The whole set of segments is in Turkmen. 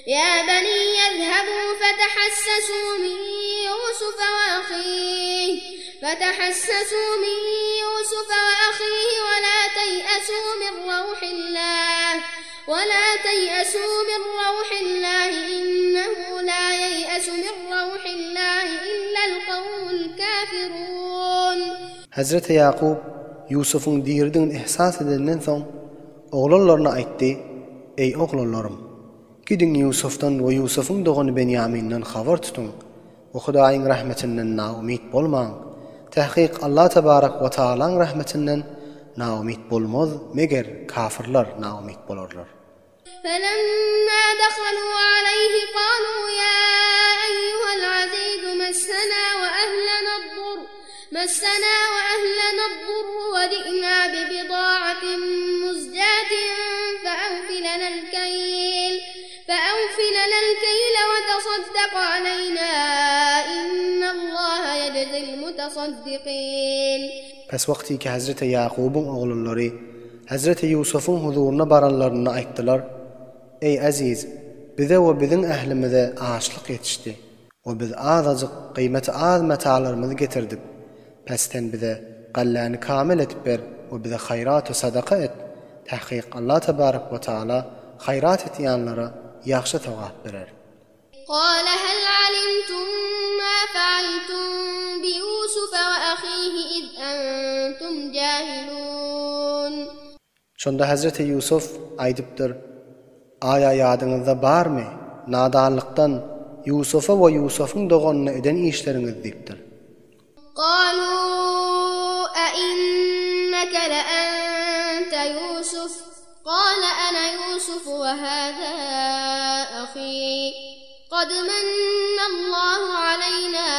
Ýa beniýe izhebu fetehassesu min Ýusufe we ahihi fetehassesu min Ýusufe we ahihi we la teýesu min rawhillah we la teýesu min rawhillahi innehu la ýeýesu min rawhillahi illel kawmul kafirun. Hezreti Ýakup Ýusubyň diridigini ihsas edenden soň, oglanlaryna aýtdy, Eý, oglanlarym! Gidiň Ýusufdan we Ýusubyň dogany Benýaminden habar tutuň we Hudaýyň rahmetinden naumyt bolmaň. Tahkyk Allah tebarek we taalaň rahmetinden naumyt bolmaz, meger kafyrlar naumyt bolarlar. Felemma dehalu aleýhi kalu ýa eýýuhel azizu messena we ehlened-dur messena we ehlened-durru we ji'na bi bida'atin muzjatin feawfi lenel keýl feawfi lenel keýle we tasaddaq aleýna innallaha ýejzil mutasaddikin. Pes wagty ki Hezreti Ýakubyň oglanlary Hezreti Ýusubyň huzuryna baranlarynda aýtdylar, Eý, eziz, bize we biziň ählimize açlyk ýetişdi we biz azajyk, gyýmaty az metalarymyzy getirdik. Pes sen bize galläni kamil edip ber we bize haýrat we sadaka et, tahkyk Allah tebarek we taala haýrat etýänlere ýagşy sogap berer. Kâle hel alimtum mâ fealtum bi Ýusufe we ahîhi iz entum jâhilûn. Şonda hezreti Ýusuf aýdypdyr, Aýa ýadyňyzda barmy, nadanlykdan Ýusufa we Ýusufuň doganyna eden işleriňiz diýipdir. Galû einneke leente Ýusuf, gâle ene Ýusuf we hâzâ ahî, kad mennallahu aleýnâ,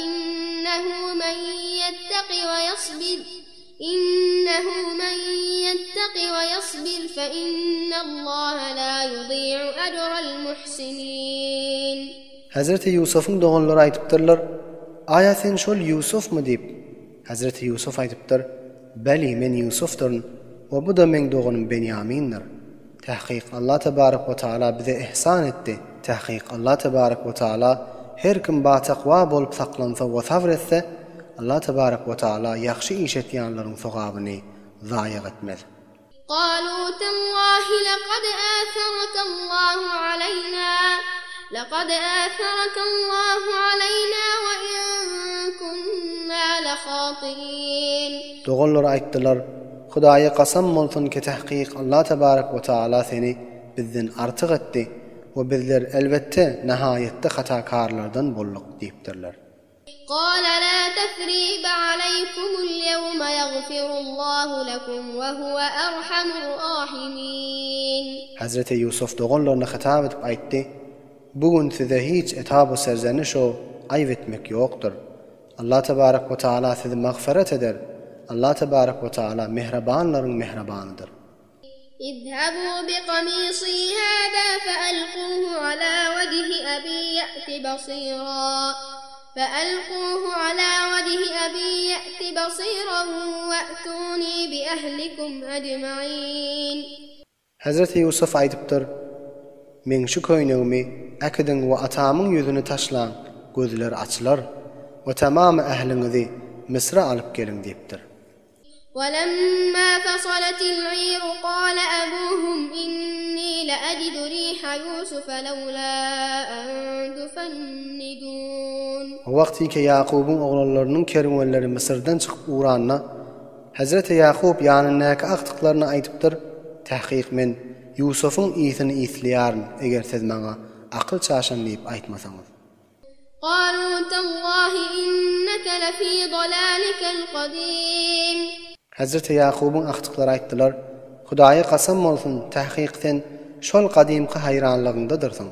innehu men ýetteki we ýasbir, innehu men ýetteki we ýasbir fe innallaha lâ ýudi'u ejrel muhsinin. Hezreti Ýusubyň doganlary aýdypdyrlar, Aýa sen şol Ýusufmy diýip. Hezreti Ýusuf aýdypdyr, Beli, men Ýusufdyryn we bu-da meň doganym Benýamindir. Tahkyk Allah tebarek we taala bize ihsan etdi. Tahkyk Allah tebarek we taala her kim batakwa bolup saklansa we sabr etse, Allah tebarek we taala ýagşy iş etýänleriň sogabyny zaýag etmez. Galu tallahi lekad äserakallahu aleýna lekad äserakallahu aleýna we in kunna lehaty'in. Doganlary aýtdylar, Hudaýa kasam bolsun ki tahkyk Allah tebarek we taala seni bizden artyk etdi we bizler elbetde nahaýatda hatakarlardan bolduk diýipdirler. Gala la tesribe aleýkumul ýewme ýagfirullahu lekum we huwe erhamur rahimin. Hezreti Ýusuf doganlaryna hitap edip aýtdy, Bu gün size hiç etap-u serzeniş-u aýp etmek ýokdur. Allah tebarek we taala sizi magfyret eder. Allah tebarek we taala mähribanlaryň mähribanydyr. Izhebu biqamisi hâzâ fealkuhu alâ wejhi ebî ye'ti basîrâ fealkuhu alâ wejhi ebî ye'ti basîran we'tûnî biehlikum ecmaîn. Hezreti Ýusuf aýdypdyr, Meň şu köýnegimi äkidiň we atamyň ýüzüne taşlaň, gözleri açylar we tamamy ähliňizi Misra alyp geliň diýipdir. Welemma fasalatil iru gale abuhum inni leajidu riha Ýusufe lewla en tufennidun. O wagtyky Ýakubyň oglanlarynyň kerwenleri Müsürden çykyp ugranda, Hezreti Ýakup ýanyndaky agtyklaryna aýdypdyr, Tahkyk men Ýusubyň ysyny ysleýärin, eger siz maňa akyl çaşan diýip aýtmasaňyz. Galu tallahi inneke lefi dalalikel kadim. Hezreti Ýakubyň agtyklary aýtdylar, Hudaýa kasam bolsun, tahkyk sen şol gadymky haýranlygyňdadyrsyň.